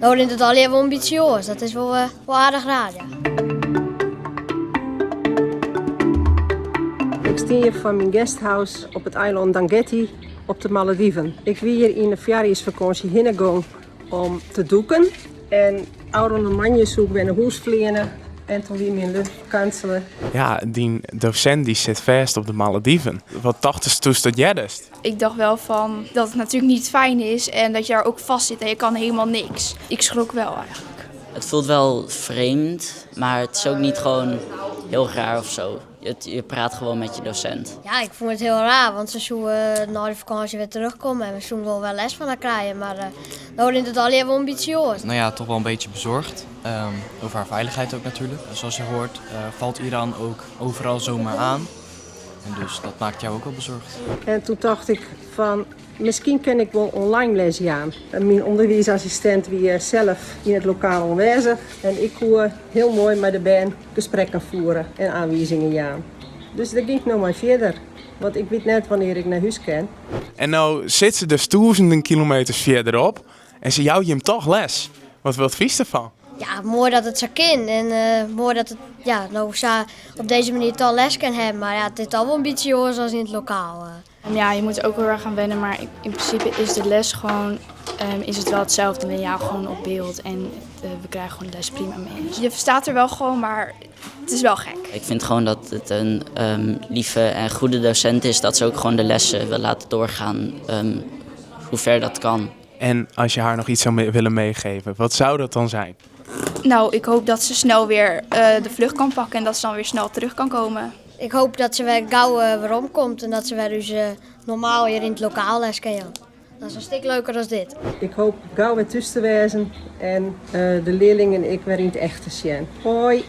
No rint it allegear wol in bytsje oars. Dat is wol, wol aardich raar, ja. Ik stean hjir foar myn guesthouse op it eilân Dhangethi op de Malediven. Ik wie hjir yn de foarjiersfakânsje hinne gong om te dûken. En ôfrûne moandei soe ik wer nei hûs fleane en toen wie myn flecht cancele. Ja, dyn dosint dy sit fêst op de Malediven. Wat tochtest doe'tst dat heardest? Ik dacht wel van dat het natuurlijk niet fijn is en dat je daar ook vast zit en je kan helemaal niks. Ik schrok wel eigenlijk. Het voelt wel vreemd, maar het is ook niet gewoon heel raar of zo. Je praat gewoon met je docent. Ja, ik fûn it hiel raar, want se soe nei de fakânsje wer terugkomme en we soene wol wer les fan har krije, mar no rint it allegear wol in bytsje oars. Nou ja, toch wel een beetje bezorgd. Over haar veiligheid ook natuurlijk. Zoals je hoort valt Iran ook overal zomaar aan. En dus dat maakt jou ook wel bezorgd. En toen tocht ik fan, miskien kin ik wol online les jaan. Myn ûnderwiisassistint wie sels yn it lokaal oanwêzich en ik koe hiel moai mei de bern gesprekken fiere en oanwizingen jaan. Dus dêr gean ik no mei fierder, want ik wit net wannear't ik nei hûs kin. En no sit se dus tûzenen kilometers fierderop en se jout jim toch les. Wat fynst derfan? Ja, moai dat it sa kin en moai dat it, ja, no sa op dizze manier toch les kin hawwe. Mar ja, it is toch wol in bytsje oars as yn it lokaal. Ja, je moet er ook heel erg aan wennen, maar in principe is de les gewoon, is het wel hetzelfde. En ja, gewoon op beeld en we krijgen gewoon de les prima mee. Je verstaat er wel gewoon, maar het is wel gek. Ik vind gewoon dat het een lieve en goede docent is. Dat ze ook gewoon de lessen wil laten doorgaan, hoe ver dat kan. En as je har noch yts soe willen meegeven, wat soe dat dan wêze? Nou, ik hoop dat ze snel weer de vlucht kan pakken en dat ze dan weer snel terug kan komen. Ik hoop dat se wer gau weromkomt en dat se wer ús normaal hjir yn it lokaal les kin jaan. Dat is in stik leuker as dit. Ik hoopje gau wer thús te wêzen en de learlingen ek wer yn it echt te sjen. Hoi!